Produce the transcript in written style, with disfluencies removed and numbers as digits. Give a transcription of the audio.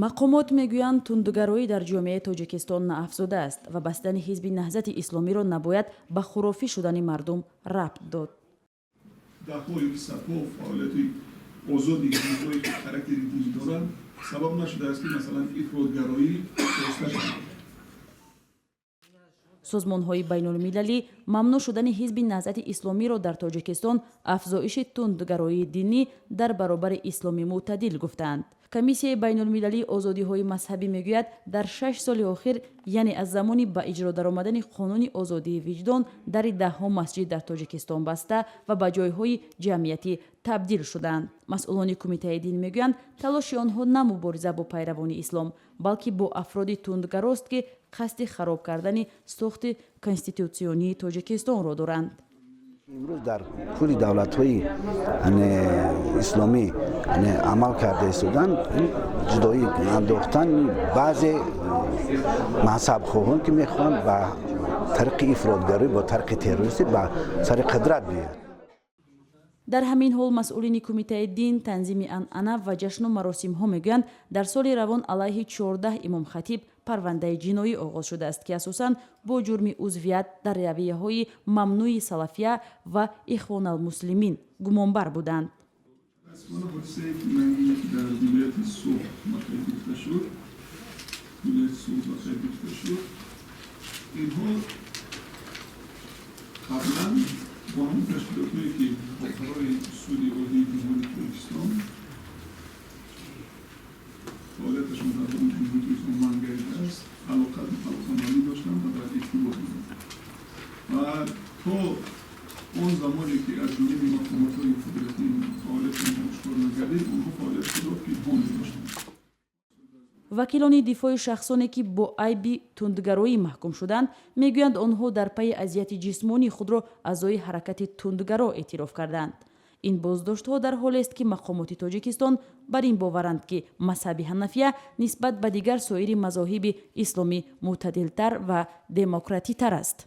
Мақомот мегӯянд, тундгароӣ дар ҷомеаи Тоҷикистон наафзудааст ва бастани Ҳизби Наҳзати Исломиро набояд ба хурофӣ шудани мардум рабт дод. Даҳҳо ё садҳо фаъолияти озоди ҳизбҳое, ки характери динӣ доранд, сабаб нашудааст, ки, масалан, ифротгароӣ коста шавад. Созмонҳои байнулмилалӣ мамнӯъ шудани Ҳизби Наҳзати Исломиро дар Тоҷикистон афзоиши тундгароии динӣ дар баробари исломи мӯътадил гуфтаанд. Комиссияи байнулмилалии озодиҳои мазҳабӣ мегӯяд, дар 6 соли охир, яъне аз замони ба иҷро даромадани қонуни озодии виҷдон, дари даҳҳо масҷид дар Тоҷикистон баста ва ба ҷойҳои ҷамъиятӣ табдил шудаанд. Масъулони Кумитаи дин мегӯянд, талоши онҳо на мубориза бо пайравони ислом, балки бо афроди тундгарост, ки қасди хароб кардани сохти конститутсионии Тоҷикистонро доранд. Имрӯз дар кулли давлатҳои исломӣ амал карда истодан ҷудоӣ андохтани баъзе мазҳабхоҳон, ки мехоҳанд ба тариқи ифротгарӣ, бо тариқи террористӣ ба сари қудрат биёянд. Дар ҳамин ҳол, масъулини Кумитаи дин, танзими анъана ва ҷашну маросимҳо мегӯянд, дар соли равон алайҳи 14 имомхатиб парвандаи ҷиноӣ оғоз шудааст, ки асосан бо ҷурми узвият дар равияҳои мамнӯи салафия ва Ихвоналмуслимин гумонбар буданд. Мутаассифона, ҳодисае ки дар вилояти Суғд ба қайд гирифта шуд, вилояти Суғд ба қайд гирифта шуд, инҳо қаблан бо ҳамон ташкилотҳое, ки бо қарори Суди Олии Ҷумҳурии Тоҷикистон фаъолияташон дар Ҷумҳурии Тоҷикистон манъ гардидааст, алоқамандӣ доштанд ва дар иртибот буданд ва то он замоне, ки аз ҷониби мақомотҳои қудратӣ фаъолияти онҳо ошкор нагардид, онҳо фаъолияти худро пинҳон медоштанд. Вакилони дифои шахсоне, ки бо айби тундгароӣ маҳкум шуданд, мегӯянд, онҳо дар пайи азияти ҷисмонӣ худро аъзои ҳаракати тундгаро эътироф карданд. Ин боздоштҳо дар ҳолест, ки мақомоти Тоҷикистон бар ин боваранд, ки мазҳаби ҳанафия нисбат ба дигар соири мазоҳиби исломӣ мӯътадилтар ва демократитар аст.